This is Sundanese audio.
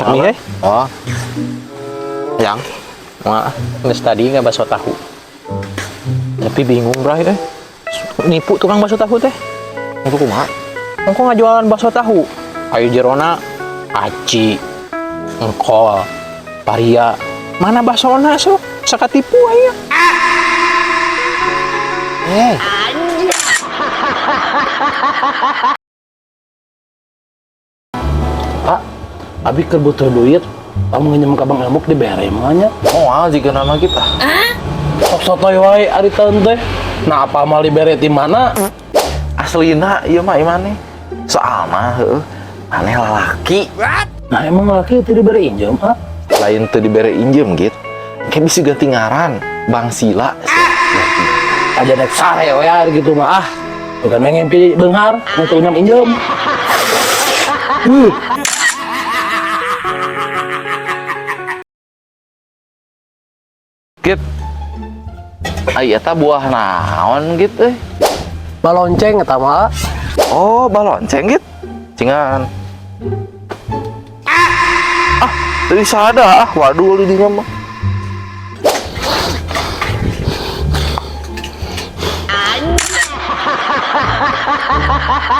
Masak nih, eh. Oh. Yang Wah, geus tadi nggak bakso tahu. Tapi bingung, Bray, eh. Nipu tukang bakso tahu teh. Itu kumaha? Engko ngajualan bakso tahu. Ayo jerona aci, engkol, paria. Mana baksona sok? Sakatipu aya. Eh. Pak, abi keur butuh duit, kamu nginjem ka Bang Elmuk dibere mah nya. Moal jika nama kita. Sok sotoy wae ari taun teh. Nah, apa mal dibere ti mana? Aslina ieu mah imane. Soalna heueuh maneh lalaki. Nah, emang laki itu dibere injem, ah? Lain teu dibere injem gitu. Kayak bisa ganti ngaran Bang Sila. Ganti. Aja dek sare we ari gitu mah ah. Bukan ngimpi beunghar, untuk nyam injem. Git. Ai eta buah naon gitu eh? Balonceng eta mah. Oh, balonceng gitu. Cingan. Ah, tadi sada ah, waduh lidinya mah.